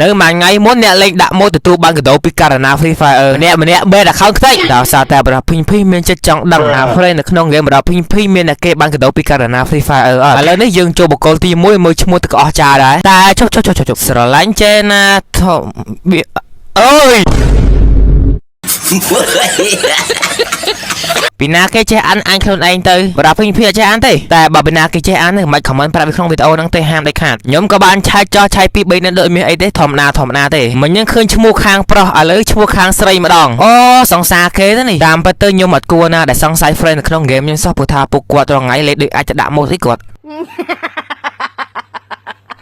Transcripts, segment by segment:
នៅមួយថ្ងៃមុនអ្នកលេងដាក់ mod ទទួលបានកាដូពីGarena Free Fire ម្នាក់ម្នាក់ ban account ខ្ទេចដោយសារតែបរិភីងភីមានចិត្តចង់ដឹងថា friend នៅក្នុង game បរិភីងភីមានអ្នកគេបានកាដូពីGarena Free Fire អត់ឥឡូវនេះយើងចូលបុគ្គលទី1មើលឈ្មោះទឹកអស់ចាដែរតែជប់ជប់ជប់ជប់ស្រឡាញ់ចេណាធំបៀអើយ ពីណាគេចេះអានអញខ្លួនឯងទៅបរាភីងភីអត់ចេះអានទេតែបើពីណាគេចេះអានមិនបាច់ comment ប្រាប់ពីក្នុងវីដេអូហ្នឹងទេហាមដាច់ខាតខ្ញុំក៏បានឆែកចោះឆែកពី3នេះដូចមានអីទេធម្មតាធម្មតាទេមិញហ្នឹងឃើញឈ្មោះខាងប្រុសឥឡូវឈ្មោះខាងស្រីម្ដងអូសង្សារគេទៅនេះតាមពិតទៅខ្ញុំអត់គួរណាដែលសង្ស័យ friend នៅក្នុង game ខ្ញុំសោះព្រោះថាពួកគាត់រាល់ថ្ងៃលេងដូចអាចจะដាក់ mod អីគាត់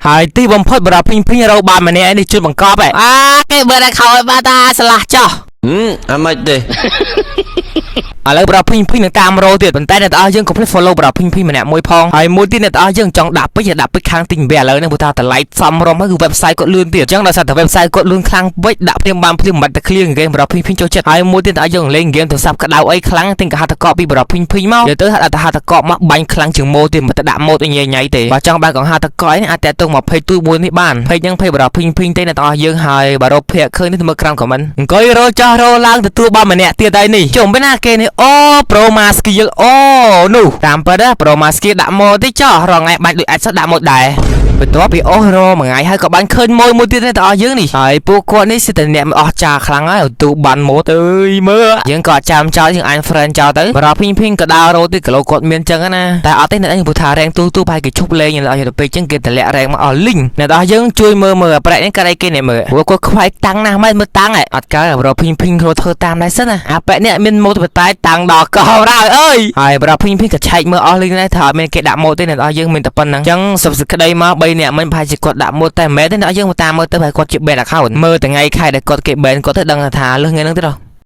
ហើយទីបំផុតបរាភីងភីរកបានម្នាក់ឯនេះជួយបង្កប់ឯអាគេបើតែខោឲ្យបាតាស្លាស់ចោះ ហឹមអាម៉េចទេ ឥឡូវប្រភីងភីងនឹងតាមរោទៀតប៉ុន្តែអ្នកទាំងអស់យើងកុំភ្លេច follow ប្រភីងភីងម្នាក់មួយផងហើយមួយទៀតអ្នកទាំងអស់យើងចង់ដាក់ពេជ្រដាក់ពេជ្រខាងទិញវាឥឡូវនេះព្រោះថាតម្លៃសមរម្យហើយគឺ website គាត់លឿនទៀតអញ្ចឹងដោយសារតែ website គាត់លឿនខ្លាំងពេកដាក់ភ្លាមបានភ្លាមមិនបាច់តែ clear game ប្រភីងភីងចូលចិត្តហើយមួយទៀតអ្នកយើងលេង game ទូរស័ព្ទក្តៅអីខ្លាំងទិញកហតកពីប្រភីងភីងមកនិយាយទៅហាត់តែហតកមកបាញ់ខ្លាំងជាងម៉ូទៀតមិនទៅដាក់ម៉ូតអីញ៉ៃញ៉ៃទេបើចង់បានកង្ហាតកអីអាចតាក់ទងមក page ទូមួយនេះបាន page ហ្នឹង page ប្រភីងភីងទេអ្នកទាំងអស់យើងហើយបើរកភាកឃើញនេះមើលក្រោម comment អង្គុយរចោះរឡើងទទួលបានម្នាក់ទៀតហើយនេះជុំពេលណាគេនេះអូ Pro Maskill អូនោះតាមពិតណា Pro Maskill ដាក់មកតិចចោះរងថ្ងៃបាច់ដូចអាចសោះដាក់មកដែរបន្ទាប់ពីអូសរមួយថ្ងៃហើយក៏បានឃើញមួយមួយទៀតដែរតើអស់យើងនេះហើយពួកគាត់នេះសិតតែអ្នកមិនអស់ចាខ្លាំងហើយទូបានមកទៅអើយមើលយើងក៏អត់ចាំចោលយើងអាន friend ចោលទៅបរោភីងភីងក៏ដើររោទៀតគីឡូគាត់មានចឹងណាតែអត់ទេអ្នកឯងព្រោះថារែងទូទូប្រហែលគេឈប់លេងដល់ទៅពេលចឹងគេតម្លាក់រែងមកអស់លីងអ្នកទាំងអស់យើងជួយមើលមើលប្រែកនេះកើតអីគេនេះមើលព្រោះគាត់ខ្វាយតាំងណាស់មិនមើលតាំងហ៎អត់កើតបរោភីងភីងគ្រូធ្វើតាមដែរសិនណាអាប៉ែនេះមានម៉ូតបតែតាំងដល់កោហើយអើយហើយបរោភីងភីងក៏ឆែកមើលអស់លីងដែរថាអត់មានគេដាក់ mod ទេអ្នកទាំងអស់យើងមានតែប៉ុណ្្នឹងចឹងសុបសេចក្តីមក3នាក់មិញប្រហែលជាគាត់ដាក់ mod តែមិនមែនទេអ្នកយើងមកតាមមើលទៅប្រហែលគាត់ជា ban account មើលថ្ងៃខែដែលគាត់គេ ban គាត់ទៅដឹងថាលើសថ្ងៃហ្នឹងទេដល់